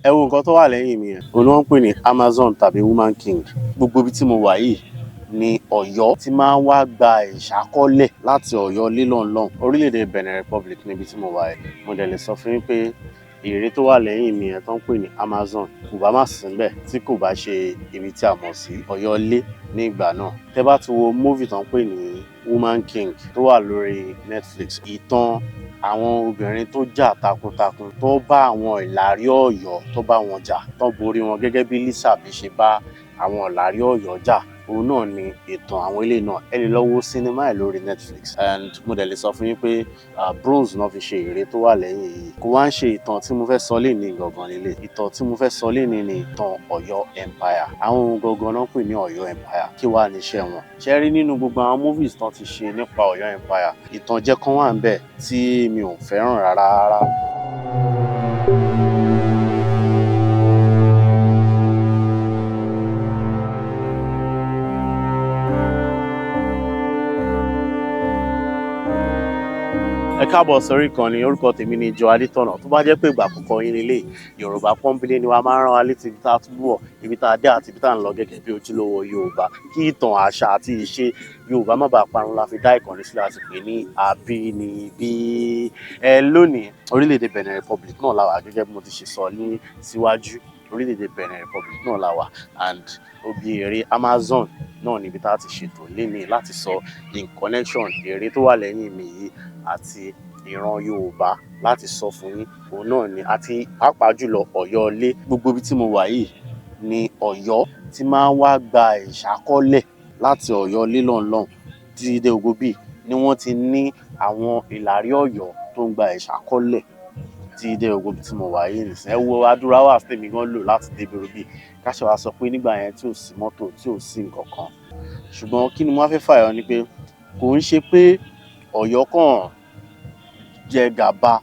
Ẹ wo nǹkan tó wà lẹ́yìn mi yẹn, òun ni wọ́n ń pè ní Amazon tàbí Woman King. Gbogbo ibi tí mo wà yìí ní Ọ̀yọ́ tí máa ń wá gba ìṣákọ́lẹ̀ láti Ọ̀yọ́ lílọ́nlọ́n. Orílẹ̀-èdè Benin Republic níbi tí mo wà yìí. Mo dẹ̀ lè sọ fún yín pé ère tó wà lẹ́yìn mi yẹn tó ń pè ní Amazon kò bá má sí níbẹ̀ tí kò bá ṣe ibi tí a mọ̀ sí Ọ̀yọ́ Ilé ní ìgbà náà. Tẹ́ bá ti wo movie tó ń pè ní Woman King tó wà lórí Netflix, ìtàn àwọn obìnrin tó jà takuntakun, tó bá àwọn Ìlàrí Ọ̀yọ́, tó bá wọn jà, tó borí wọn gẹ́gẹ́ bí Lísàbí ṣe bá àwọn Ìlàrí Ọ̀yọ́ jà, òun náà ni ìtàn àwọn eléyìí náà. Ẹ lè lọ wo sinimá ẹ̀ lórí Netflix. And mo dẹ̀ lè sọ fún yín pé bronze náà fi ṣe ère tó wà lẹ́yìn yìí. Kò wá ń ṣe ìtàn tí mo fẹ́ sọ lénìí gangan nílé. Ìtàn tí mo fẹ́ sọ lénìí ni ìtàn Ọ̀yọ́ Empire. Àwọn ohun gangan náà pè ní Ọ̀yọ́ Empire. Kí wàá níṣẹ́ wọn? Ṣé rí nínú gbogbo àwọn movies tán ti ṣe nípa Ọ̀yọ́ Empire, ìtànjẹ kan wà ńbẹ̀ tí mi ò fẹ́ràn rárá rárá. Ẹ káàbọ̀ sórí ìkànnì. Orúkọ tèmi ni Joe Adétọ̀nà. Tó bá jẹ́ pé ìgbà àkọ́kọ́ yín nílé, Yorùbá pọ́nbélé ni wàá máa ń rán wa létí ibi tá a túbọ̀, ibi tá a dé àti ibi tá a ń lọ gẹ́gẹ́ bí ojúlówó Yorùbá, kí ìtàn, àṣà àti ìṣe Yorùbá má bàa parun la fi dá ìkànnì sílẹ̀ àti pè ní Àbínibí. Ẹ lónìí, orílẹ̀-èdè Benin Republic náà la wà. Gẹ́gẹ́ bí mo ti ṣe sọ ní síwájú, orílẹ̀-èdè Benin Republic náà la wà and obì ère Amazon náà níbi tá a ti ṣètò lénìí láti sọ in connection ère tó wà lẹ́yìn mi yìí àti ìran Yorùbá láti sọ fún yín, òun náà ni àti pàápàá jùlọ Ọ̀yọ́ Ilé. Gbogbo ibi tí mo wà yìí ní Ọ̀yọ́ tí máa ń wá gba ìṣákọ́lẹ̀ láti Ọ̀yọ́ lílọ́nlọ́n títí dé gbogbo bíi ni wọ́n ti ní àwọn Ìlàrí Ọ̀yọ́ tó ń gba ìṣákọ́lẹ̀ títí dé gbogbo ibi tí mo wà yìí nìsín. Ẹ wo àdúrà wà tèmi gan lò láti débi rubí káṣẹ wa sọ pé nígbà yẹn tí ò sí mọ́tò, tí ò sí nǹkan kan. Ṣùgbọ́n kí ni mo wá fẹ́ fàyọ ni pé kò ń ṣe pé Ọ̀yọ́ kàn jẹ gàba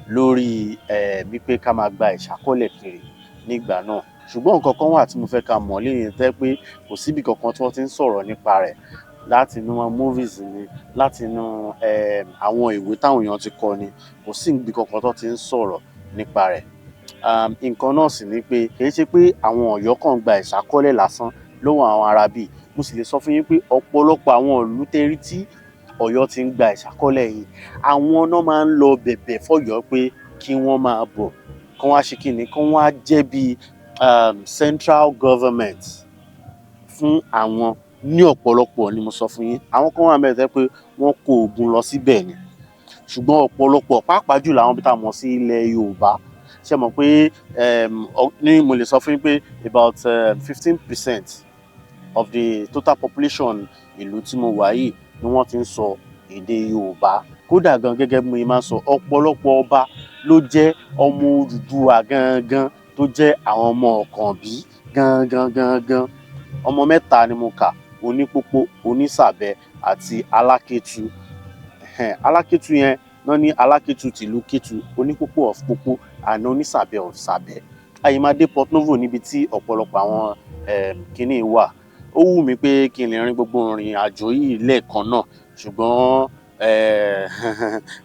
lórí ẹ̀ wípé ká máa gba ìṣákọ́lẹ̀ kiri nígbà náà. Ṣùgbọ́n nǹkan kan wà tí mo fẹ́ ká mọ̀ léyìn tẹ́ pé kò síbi kankan tí wọ́n ti ń sọ̀rọ̀ nípa rẹ̀ láti inú movies ni, láti inú àwọn ìwé táwọn èèyàn ti kọ ni, kò sí ibi kankan tó ti ń sọ̀rọ̀ nípa rẹ̀. Nǹkan náà sì ni pé kì í ṣe pé àwọn Ọ̀yọ́ kàn gba ìṣákọ́lẹ̀ lásán lọ́wọ́ àwọn arábì. Mo sì lè sọ fún yín pé ọ̀pọ̀lọpọ̀ àwọn ìlú tẹ́rí tí Ọ̀yọ́ ti ń gba ìṣákọ́lẹ̀ yìí, àwọn náà máa ń lọ bẹ̀bẹ̀ fọ́yọ́ pé kí wọ́n máa bọ̀, kí wọ́n á ṣe kíni, kí wọ́n á jẹ́ bí central government fún àwọn ní ọ̀pọ̀lọpọ̀ ni mo sọ fún yín. Àwọn kan wà mẹ́rin tẹ́ pé wọ́n kó ogun lọ síbẹ̀ ni. Ṣùgbọ́n ọ̀pọ̀lọpọ̀, pàápàá jùlọ àwọn ibi tá a mọ̀ sí ilẹ̀ Yorùbá, ṣe mọ̀ pé ní mo lè sọ fún yín pé about 15% of the total population ìlú tí mo wà yìí ni wọ́n ti ń sọ èdè Yorùbá. Kódà gan, gẹ́gẹ́ bí mo máa ń sọ, ọ̀pọ̀lọpọ̀ ọba ló jẹ́ ọmọ Odùduwà gangan, tó jẹ́ àwọn ọmọ Ọ̀kànbí gangan gangan. Ọmọ mẹ́ta ni mo kà: Onípópó, Onísàbẹ̀ àti Alákétu. Alákétu yẹn náà ní Alákétu tìlú Kétu, Onípópó of Pópó and Onísàbẹ̀ of Sàbẹ̀. Àyèmádé Port Novo níbi tí ọ̀pọ̀lọpọ̀ àwọn kínní wà. Ó wù mí pé kí n lè rin gbogbo ìrìn àjò yìí lẹ́ẹ̀kan náà, ṣùgbọ́n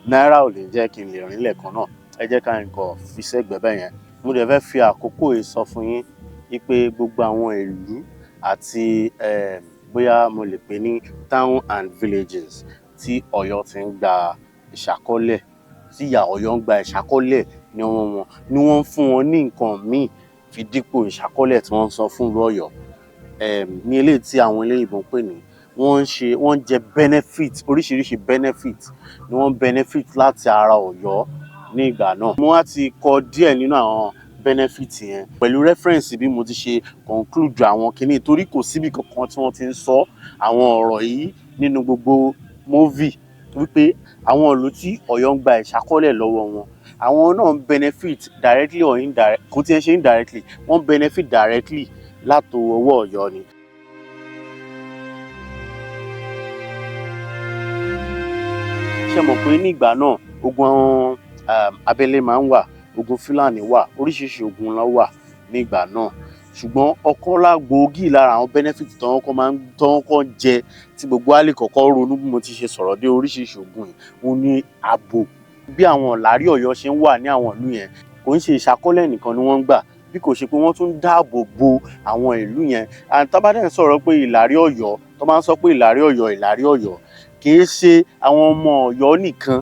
náírà ò lè jẹ́ kí n lè rìn lẹ́ẹ̀kan náà. Ẹ jẹ́ ká nǹkan fi sẹ́gbẹ̀ẹ́ bẹ́ẹ̀ yẹn. Mo dẹ̀ fẹ́ fi àkókò yìí sọ fún yín wípé gbogbo àwọn ìlú àti bóyá mo lè pè ní town and villages tí Ọ̀yọ́ ti ń gba ìṣákọ́lẹ̀, tí ìyá Ọ̀yọ́ ń gba ìṣákọ́lẹ̀ ní ọwọ́ wọn, ni wọ́n ń fún wọn ní nǹkan míì fi dípò ìṣákọ́lẹ̀ tí wọ́n ń san fún ìlú Ọ̀yọ́, ní eléyìí tí àwọn eléyìnbó ń pè ní wọ́n ń ṣe, wọ́n ń jẹ benefit. Oríṣiríṣi benefit ni wọ́n benefit láti ara Ọ̀yọ́ ní ìgbà náà. Mo wá ti kọ díẹ̀ nínú àwọn benefit yẹn pẹ̀lú reference bí mo ti ṣe conclude àwọn kinní, torí kò síbi kankan tí wọ́n ti ń sọ àwọn ọ̀rọ̀ yìí nínú gbogbo movie wípé àwọn ìlú tí Ọ̀yọ́ ń gba ìṣákọ́lẹ̀ lọ́wọ́ wọn, àwọn náà ń benefit directly or indirectly. Kò tiẹ̀ ṣe indirectly, wọ́n benefit directly látọwọ́ Ọ̀yọ́ ni. Ṣé mọ̀ pé nígbà náà ogun abẹ́lé máa ń wà, ogun Fúlàní wà, oríṣiríṣi ogun ló wà nígbà náà. Ṣùgbọ́n ọ̀kan lá gbòógì lára àwọn benefit tí wọ́n kọ́ máa ń tí wọ́n kọ́ jẹ, tí gbogbo wa lè kọ́kọ́ ronú bí mo ti ṣe sọ̀rọ̀ dé oríṣiríṣi ogun yìí, òun ni ààbò. Bí àwọn Ìlàrí Ọ̀yọ́ ṣe ń wà ní àwọn ìlú yẹn, kò ń ṣe ìṣákọ́lẹ̀ nìkan ni wọ́n ń gbà. Bí kò ṣe pé wọ́n tún dáàbò bo àwọn ìlú yẹn. And tá bá dẹ̀ ń sọ̀rọ̀ pé Ìlàrí Ọ̀yọ́, tó máa ń sọ pé Ìlàrí Ọ̀yọ́, Ìlàrí Ọ̀yọ́, kì í ṣe àwọn ọmọ Ọ̀yọ́ nìkan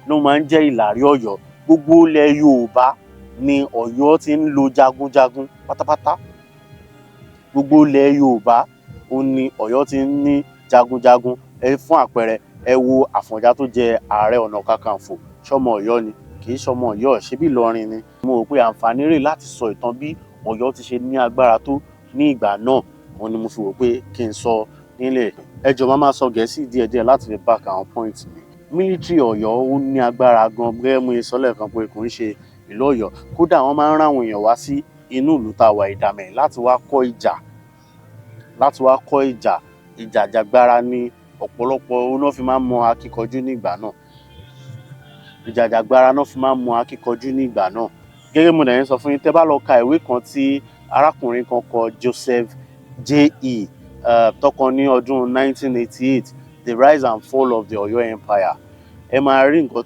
ló máa ń jẹ́ Ìlàrí Ọ̀yọ́. Gbogbo ilẹ̀ Yorùbá ni Ọ̀yọ́ ti ń lo jagunjagun pátápátá. Gbogbo ilẹ̀ Yorùbá òun ni Ọ̀yọ́ ti ń ní jagunjagun. Ẹ fún àpẹẹrẹ, ẹ wo Àfọ̀njá tó jẹ Ààrẹ Ọ̀nà Kakanfò, ṣọmọ Ọ̀yọ́ ni? Kì í ṣọmọ Ọ̀yọ́, ṣebí Ìlọrin ni. Mo rò pé àǹfààní rè láti sọ ìtàn bí Ọ̀yọ́ ti ṣe ní agbára tó ní ìgbà náà. Òun ni mo fi wò pé kí n sọ nílẹ̀. Ẹ jọ̀ọ́, máa máa sọ Gẹ̀ẹ́sì díẹ̀díẹ̀ láti fi back àwọn point mi. Military Ọ̀yọ́ ó ní agbára gan, gẹ́gẹ́ mo ṣe sọ lẹ́ẹ̀kan pé kò ń ṣe ìlú Ọ̀yọ́. Kódà wọ́n máa ń rán àwọn èèyàn wá sí inú ìlú tá a wà, Ìdàmẹ̀, láti wá kọ́ ìjà, láti wá kọ́ ìjà. Ìjàjàgbara ní ọ̀pọ̀lọpọ̀ òun náà fi máa ń mọ akíkanjú ní ìgbà náà. Ìjàjàgbara náà fi máa ń mọ akíkanjú ní ìgbà náà. Gẹ́gẹ́ mo dẹ̀ ń sọ fún yín, tẹ́ bá lọ ka ìwé kan tí arákùnrin kan kọ, Joseph J.E. tó kọ ní ọdún 1988, The Rise and Fall of the Ọ̀yọ́ Empire, ẹ máa rí nǹkan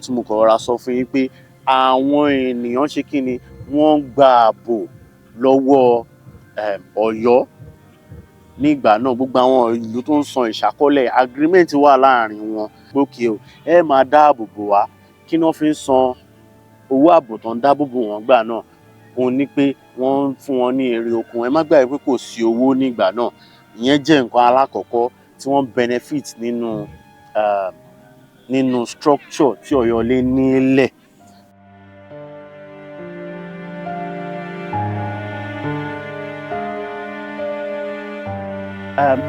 tí mo kọ̀ rọra sọ fún yín pé àwọn ènìyàn ṣe kí ni wọ́n gba ààbò lọ́wọ́ Ọ̀yọ́ nígbà náà. Gbogbo àwọn ìlú tó ń san ìṣàkọọ́lẹ̀, agreement wà láàrin wọn pé okay o, ẹ máa dáàbò bò wá. Kí ni wọ́n fi ń san owó ààbò tó ń dáàbò bò wọ́n gbà náà? Òun ni pé wọ́n ń fún wọn ní èrè okun. Ẹ má gbàgbé pé kò sí owó nígbà náà. Ìyẹn jẹ́ nǹkan alákọ̀ọ́kọ́ tí wọ́n benefit nínú structure tí Ọ̀yọ́ lé nílẹ̀.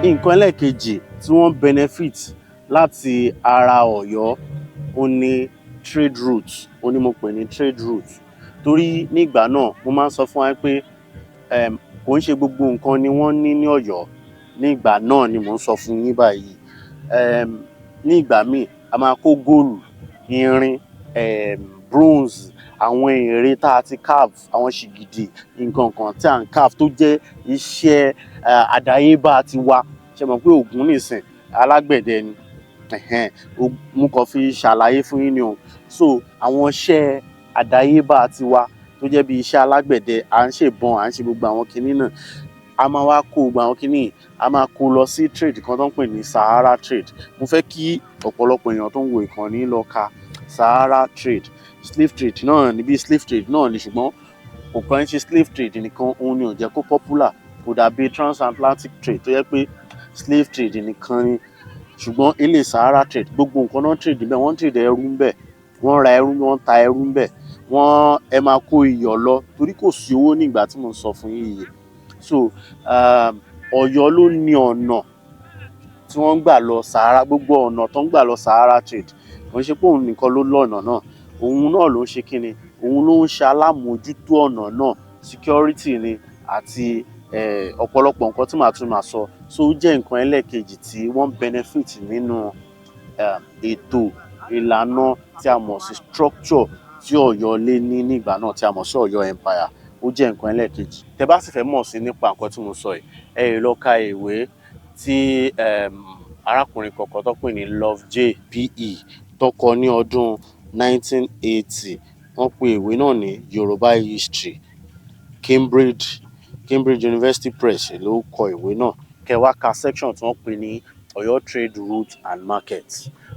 Nǹkan ẹlẹ́ẹ̀kejì tí wọ́n benefit láti ara Ọ̀yọ́, ó ní trade route. Ó ní mo pè ní trade route torí nígbà náà mo máa ń sọ fún wa pé kò ń ṣe gbogbo nǹkan ni wọ́n ní ní Ọ̀yọ́ nígbà náà ni mò ń sọ fún yín báyìí. Ní ìgbà míì, a máa kó góòlù, irin, bronze, àwọn ère tá a ti carve, àwọn ṣìgìdì, nǹkan kan tí à ń carve tó jẹ́ iṣẹ́ àdáyébá tiwa. Ṣe mọ̀ pé Ògún nìsín alágbẹ̀dẹ ni? Ẹ̀hẹ́n, mo kàn fi ṣàlàyé fún yín ni o. So àwọn iṣẹ́ àdáyébá tiwa tó jẹ́ bí iṣẹ́ alágbẹ̀dẹ, à ń ṣèbọn, à ń ṣe gbogbo àwọn kinní náà, a máa wá kó gbogbo àwọn kinní yìí, a máa kó lọ sí trade kan tó ń pè ní Sahara trade. Mo fẹ́ kí ọ̀pọ̀lọpọ̀ èèyàn tó ń wo ìkànnì lọ ka Sahara trade. Slave trade náà ní, bí slave trade náà ni, ṣùgbọ́n kò kàn ń ṣe slave trade nìkan. Òun ni ò jẹ́ kó popular. Kò dàbí transatlantic trade tó jẹ́ pé slave trade nìkan ni, ṣùgbọ́n ilé Sahara trade, gbogbo nǹkan náà trade níbẹ̀. Wọ́n trade ẹrú ńbẹ̀, wọ́n ra ẹrú, wọ́n ta ẹrú ńbẹ̀, wọ́n ẹ máa kó iyọ̀ lọ torí kò sí owó nígbà tí mò ń sọ fún yín yìí. So Ọ̀yọ́ ló ní ọ̀nà tí wọ́n ń gbà lọ Sahara. Gbogbo ọ̀nà tó ń gbà lọ Sahara trade, kò ń ṣe pé òun nìkan ló lọ́nà náà. Òun náà ló ń ṣe kíni, òun ló ń ṣe alámòójútó ọ̀nà náà, security ni àti ọ̀pọ̀lọpọ̀ nǹkan tí màá tún máa sọ. So ó jẹ́ nǹkan ẹlẹ́ẹ̀kejì tí wọ́n benefit nínú ètò ìlànà tí a mọ̀ sí structure tí Ọ̀yọ́ lé ní nígbà náà, tí a mọ̀ sí Ọ̀yọ́ Empire. Ó jẹ́ nǹkan ẹlẹ́ẹ̀kejì. Tẹ́ bá sì fẹ́ mọ̀ sí nípa nǹkan tí mo sọ yìí, ẹ lè lọ ka ìwé tí arákùnrin kọ̀ọ̀kan tó pè ní Love J P.E. tó kọ ní ọdún 1980. Wọ́n pe ìwé náà ní Yorùbá History. Cambridge University Press ló kọ ìwé náà. Kẹ́ wá ka section tí wọ́n pè ní Ọ̀yọ́ Trade Route and Market.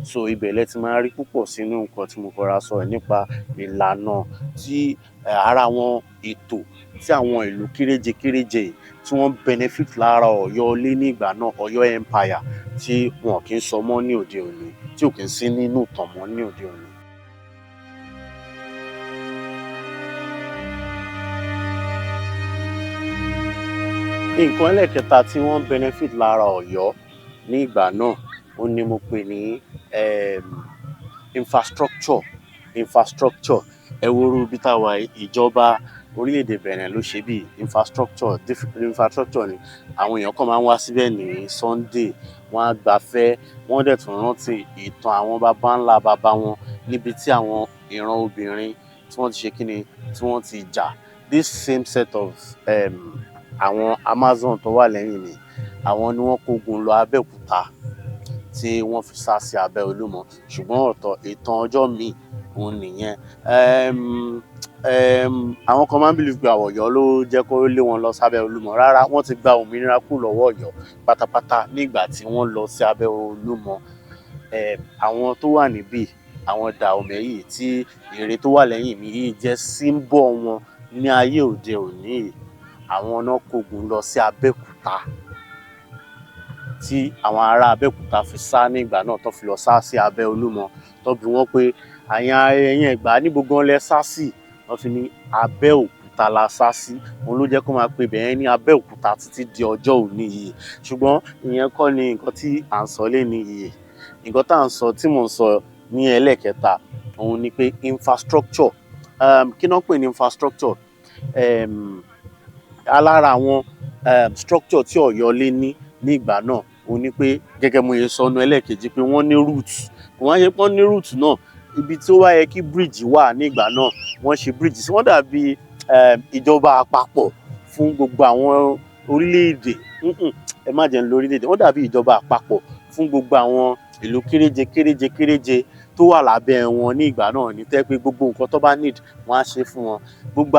So ibẹ̀ lẹ ti máa rí púpọ̀ sínú nǹkan tí mo fọra sọ nípa ìlànà tí ara àwọn ètò tí àwọn ìlú kéréje kéréje yìí tí wọ́n benefit lára Ọ̀yọ́ lé ní ìgbà náà, Ọ̀yọ́ Empire tí wọn kì í sọ mọ́ ní òde òní, tí ò kì í sí nínú ìtàn mọ́ ní òde òní. Nǹkan ẹlẹ́ẹ̀kẹta tí wọ́n benefit lára Ọ̀yọ́ ní ìgbà náà, òun ni mo pè ní infrastructure. Infrastructure, ẹ wo irú ibi tá a wà yìí, ìjọba orílẹ̀-èdè Benin ló ṣe bí infrastructure. Infrastructure ni àwọn èèyàn kan máa ń wá síbẹ̀ ní Sunday, wọ́n á gbafẹ́, wọ́n dẹ̀ tún rántí ìtàn àwọn baba ńlá baba wọn níbi tí àwọn ìran obìnrin tí wọ́n ti ṣe kíni, tí wọ́n ti jà. This same set of àwọn Amazon tó wà lẹ́yìn mi, àwọn ni wọ́n kógun lọ Abẹ́òkúta tí wọ́n fi sá sí abẹ́ Olúmọ, ṣùgbọ́n ọ̀tọ̀ ìtàn ọjọ́ míì òun nìyẹn. Àwọn kan máa ń believe pé àwọn Ọ̀yọ́ ló jẹ́ kó lé wọn lọ sábẹ́ Olúmọ. Rárá, wọ́n ti gba òmìnira kúrò lọ́wọ́ Ọ̀yọ́ pátápátá nígbà tí wọ́n lọ sí abẹ́ Olúmọ. Àwọn tó wà níbí, àwọn Dahomey yìí tí ère tó wà lẹ́yìn mi yìí jẹ́ symbol wọn ní ayé òde òní yìí, àwọn náà kógun lọ sí Abẹ́òkúta, tí àwọn ará Abẹ́òkúta fi sá ní ìgbà náà, tó fi lọ sá sí abẹ́ Olúmọ. Tó bi wọ́n pé, "Ẹ̀yin Ẹ̀gbá, níbo gan lẹ sá sí?" Wọ́n fi ní Abẹ́òkúta la sá sí. Òun ló jẹ́ kó máa pe ibẹ̀ yẹn ní Abẹ́òkúta títí di ọjọ́ òní yìí. Ṣùgbọ́n ìyẹn kọ́ ni nǹkan tí à ń sọ lénìí yìí. Nǹkan tá à ń sọ, tí mò ń sọ ní ẹlẹ́ẹ̀kẹta, òun ni pé infrastructure. Kí náà pè ní infrastructure? Alára àwọn structure tí Ọ̀yọ́ lé ní ìgbà náà, òun ni pé gẹ́gẹ́ mo ṣe sọ nú ẹlẹ́ẹ̀kejì pé wọ́n ní route. Kò wá ṣe pé wọ́n ní route náà, ibi tí ó wá yẹ kí bridge wà ní ìgbà náà, wọ́n ṣe bridge sí. Wọ́n dàbí ìjọba àpapọ̀ fún gbogbo àwọn orílẹ̀-èdè. Ẹ má jẹ́ ń lo orílẹ̀-èdè. Wọ́n dàbí ìjọba àpapọ̀ fún gbogbo àwọn ìlú kéréje kéréje kéréje tó wà lábẹ́ wọn ní ìgbà náà, ní tẹ́ pé gbogbo nǹkan tó bá need, wọ́n á ṣe fún wọn. Gbogbo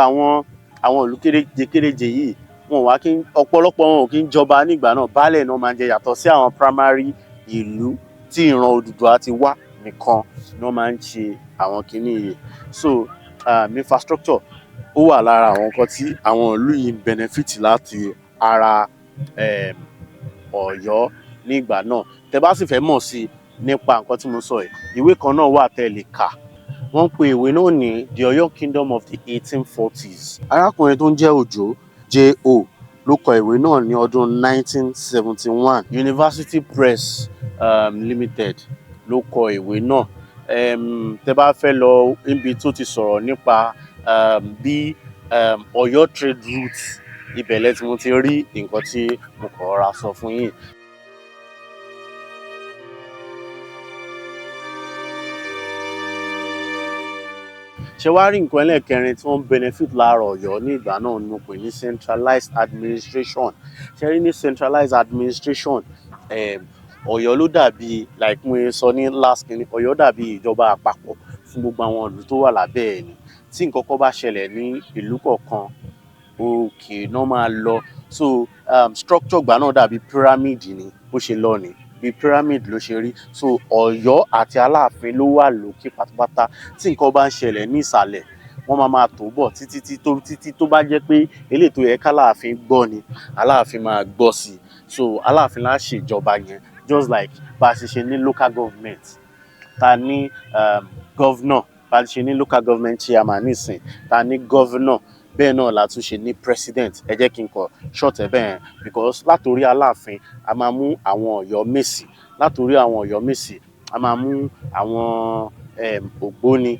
àwọn ìlú kéréje kéréje yìí, wọn wá kí ọ̀pọ̀lọpọ̀ wọn ò kí ń jọba ní ìgbà náà, baálẹ̀ náà máa ń jẹ, yàtọ̀ sí àwọn primary ìlú tí ìran Odùduwà ti wá nìkan ni wọ́n máa ń ṣe àwọn kinní yìí. So infrastructure, ó wà lára àwọn nǹkan tí àwọn ìlú yìí ń benefit láti ara Ọ̀yọ́ ní ìgbà náà. Tẹ́ bá sì fẹ́ mọ̀ sí i nípa nǹkan tí mo sọ yìí, ìwé kan náà wà tẹ́ lè kà. Wọ́n pe ìwé náà ní The Ọ̀yọ́ Kingdom of the 1840s. Arákùnrin tó ń jẹ́ Òjó J.O. ló kọ ìwé náà ní ọdún 1971. University Press Limited ló kọ ìwé náà. Tẹ́ bá fẹ́ lọ níbi tó ti sọ̀rọ̀ nípa bí Ọ̀yọ́ trade route, ibẹ̀ lẹ tí mo ti rí nǹkan tí mo kàn rọra sọ fún yín. Ṣé wàá rí nǹkan ẹlẹ́ẹ̀kẹrin tí wọ́n benefit lára Ọ̀yọ́ ní ìgbà náà ni mo pè ní centralized administration. Ṣé rí, ní centralized administration, Ọ̀yọ́ ló dàbí, like mo ṣe sọ ní last kìíní, Ọ̀yọ́ dàbí ìjọba àpapọ̀ fún gbogbo àwọn ìlú tó wà lábẹ́ ẹ̀ ni. Tí nǹkan kan bá ṣẹlẹ̀ ní ìlú kọ̀ọ̀kan, òkè náà máa lọ. So structure ìgbà náà dàbí pyramid ni bó ṣe lọ ni, bí pyramid ló ṣe rí. So Ọ̀yọ́ àti Aláàfin ló wà lókè pátápátá. Tí nǹkan bá ń ṣẹlẹ̀ ní ìsàlẹ̀, wọ́n máa máa tó bọ̀ títí tí tó títí tó bá jẹ́ pé eléyìí tó yẹ káláàfin gbọ́ ni, Aláàfin máa gbọ́ sí i. So Aláàfin lá ṣèjọba yẹn, just like bá a ṣe ṣe ní local government, ta ní governor, bá a ṣe ní local government chairman nísìn, ta ní governor, bẹ́ẹ̀ náà la tún ṣe ní president. Ẹ jẹ́ kí n kọ short ẹ bẹ́ẹ̀, because látòrí Aláàfin, a máa mú àwọn Ọ̀yọ́ Mèsì. Látòrí àwọn Ọ̀yọ́ Mèsì, a máa mú àwọn Ògbóni.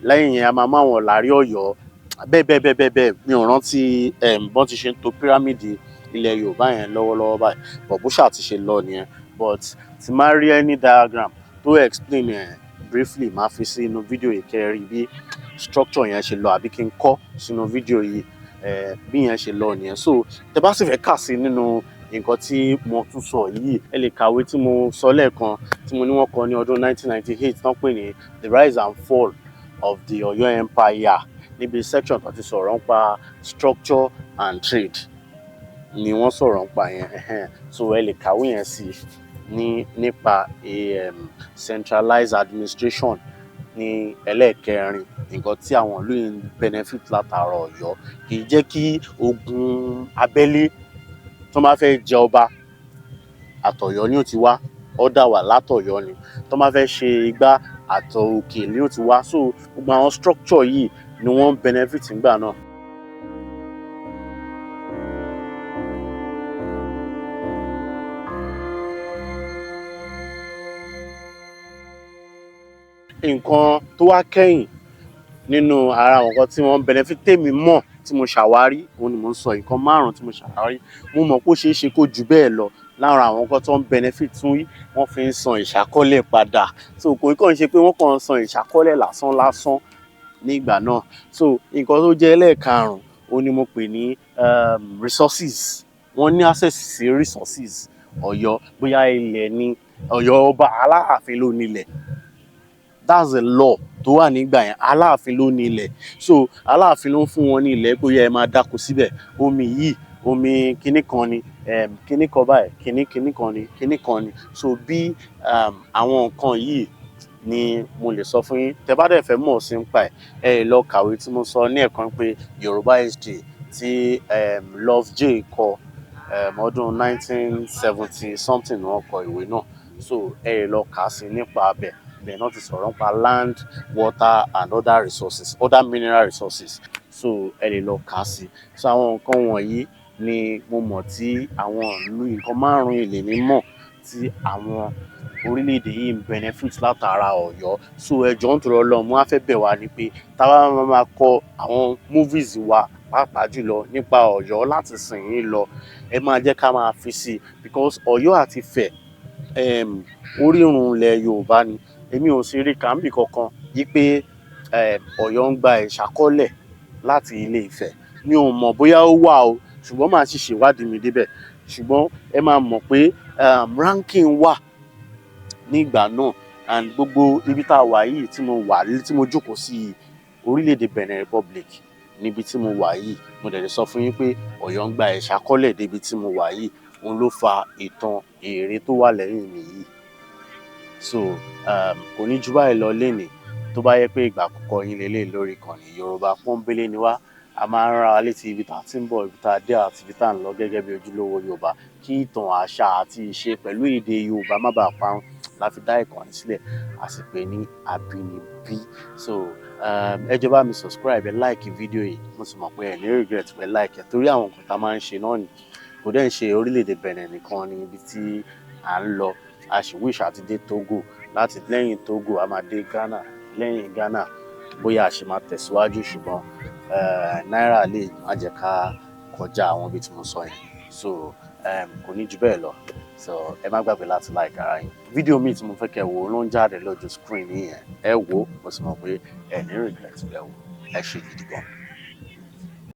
Lẹ́yìn yẹn, a máa mú àwọn Ìlàrí Ọ̀yọ́, bẹ́ẹ̀ bẹ́ẹ̀ bẹ́ẹ̀ bẹ́ẹ̀ bẹ́ẹ̀. Mi ò rántí bọ́n ti ṣe ń to pyramid ilẹ̀ Yorùbá yẹn lọ́wọ́lọ́wọ́ báyìí, but bó ṣáà ti ṣe lọ nìyẹn. But tí máa rí any diagram tó explain ẹ̀ briefly, máa fi sí inú fídíò yìí kẹ́ ẹ rí bí structure yẹn ṣe lọ, àbí kí n kọ́ sínú fídíò yìí bí yẹn ṣe lọ nìyẹn. So tẹ́ bá sì fẹ́ kà sí nínú nǹkan tí mo tún sọ yìí, ẹ lè kàwé tí mo sọ lẹ́ẹ̀kan, tí mo ní wọ́n kọ ní ọdún 1998, tán pè ní The Rise and Fall of the Ọ̀yọ́ Empire. Níbi section tó ti sọ̀rọ̀ nípa structure and trade ni wọ́n sọ̀rọ̀ nípa yẹn. So ẹ lè kàwé yẹn sí ní nípa centralized administration ní ẹlẹ́ẹ̀kẹrin, nǹkan tí àwọn ìlú yìí ń benefit látara Ọ̀yọ́. Kì í jẹ́ kí ogun abẹ́lé tó máa fẹ́ jẹ ọba, àtọ̀yọ́ ni ó ti wá, ọ̀dà wà látọ̀yọ́ ni. Tó máa fẹ́ ṣe igbá, àtọ̀ òkè ni ó ti wá. So gbogbo àwọn structure yìí ni wọ́n ń benefit nígbà náà. Nǹkan tó wá kẹ́yìn nínú ara àwọn nǹkan tí wọ́n benefit tèmi mọ̀, tí mo ṣàwárí, òun ni mò ń sọ. Nǹkan márùn-ún tí mo ṣàwárí, mo mọ̀ pé ó ṣeé ṣe kó jù bẹ́ẹ̀ lọ. Lára àwọn nǹkan tó ń benefit tún, wọ́n fi ń san ìṣákọ́lẹ̀ padà. So kò kàn ṣe pé wọ́n kàn ń san ìṣákọ́lẹ̀ lásán lásán ní ìgbà náà. So nǹkan tó jẹ́ ẹlẹ́ẹ̀karùn-ún, òun ni mo pè ní resources. Wọ́n ní access sí resources Ọ̀yọ́, bóyá ilẹ̀ ni. Ọ̀yọ́, ọba Aláàfin ló nílẹ̀. That's the law tó wà nígbà yẹn. Aláàfin ló ní ilẹ̀, so Aláàfin ló ń fún wọn ní ilẹ̀ pé ó yẹ ẹ máa dáko síbẹ̀. Omi yìí, omi kinní kan ni, kinní kan báyìí, kinní kinní kan ni, kinní kan ni. So bí àwọn nǹkan yìí ni mo lè sọ fún yín. Tẹ́ bá dẹ̀ fẹ́ mọ̀ sí nípa ẹ̀, ẹ lọ kàwé tí mo sọ ní ẹ̀kan pé Yorùbá History tí Love J kọ, ọdún 1970 something ni wọ́n kọ ìwé náà. So ẹ lọ kà á sí nípa abẹ ibẹ̀ náà ti sọ̀rọ̀ nípa land, water and other resources, other mineral resources. So ẹ lè lọ kà á sí. So àwọn nǹkan wọ̀nyí ni mo mọ̀ tí àwọn ìlú, nǹkan márùn-ún ilé mi mọ̀ tí àwọn orílẹ̀-èdè yìí ń benefit látara Ọ̀yọ́. So ẹ jọ̀ọ́, nítorí Ọlọ́run, mo wá fẹ́ bẹ̀ wá ni pé tá bá máa máa kọ àwọn movies wa, pàápàá jùlọ nípa Ọ̀yọ́, láti sìn yín lọ, ẹ máa jẹ́ ká máa fi sí i, because Ọ̀yọ́ àti Ifẹ̀, orírun ilẹ̀ Yorùbá ni. Èmi ò sì rí kàńbì kankan yí pé Ọ̀yọ́ ń gba ìṣàkọọ́lẹ̀ láti Ilé Ifẹ̀. Mi ò mọ̀ bóyá ó wà o, ṣùgbọ́n màá sì ṣèwádìí mi débẹ̀. Ṣùgbọ́n ẹ máa mọ̀ pé ranking wà nígbà náà, and gbogbo ibi tá a wà yìí, tí mo wà, tí mo jókòó sí yìí, orílẹ̀-èdè Benin Republic níbi tí mo wà yìí. Mo dẹ̀ lè sọ fún yín pé Ọ̀yọ́ ń gba ìṣàkọọ́lẹ̀ débi tí mo wà yìí. Òun ló fa ìtàn ère tó wà lẹ́yìn mi yìí. So kò ní ju báyìí lọ lénìí. Tó bá yẹ pé ìgbà àkọ́kọ́ yín lélẹ̀ lórí ìkànnì, Yorùbá Pọ́nbélé ni wá. A máa ń rán wa létí ibi tá a ti ń bọ̀, ibi tá a dé àti ibi tá a ń lọ gẹ́gẹ́ bí ojúlówó Yorùbá, kí ìtàn, àṣà àti ìṣe pẹ̀lú èdè Yorùbá má bàa parun la fi dá ìkànnì sílẹ̀, a sì pè ní Àbínibí. So ẹ jọ̀ọ́, bá mi subscribe, ẹ like fídíò yìí. Mo sì mọ̀ pé ẹ ní regret pé like ẹ, torí àwọn nǹkan tá a máa ń ṣe náà ni. Kò dẹ́ ń ṣe orílẹ̀-èdè Benin nìkan ni ibi tí à ń lọ. A sì wish àti dé Togo. Láti lẹ́yìn Togo, a máa dé Ghana. Lẹ́yìn Ghana, bóyá a ṣe máa tẹ̀síwájú, ṣùgbọ́n náírà lè má jẹ́ ká kọjá àwọn ibi tí mo sọ yẹn. So kò ní ju bẹ́ẹ̀ lọ. So ẹ má gbàgbé láti like ara yín. Fídíò míì tí mo fẹ́ kẹ́ wò ló ń jáde lójú screen yẹn. Ẹ wò, mo sì mọ̀ pé ẹ ní regret ẹ wò. Ẹ ṣe gidi gan.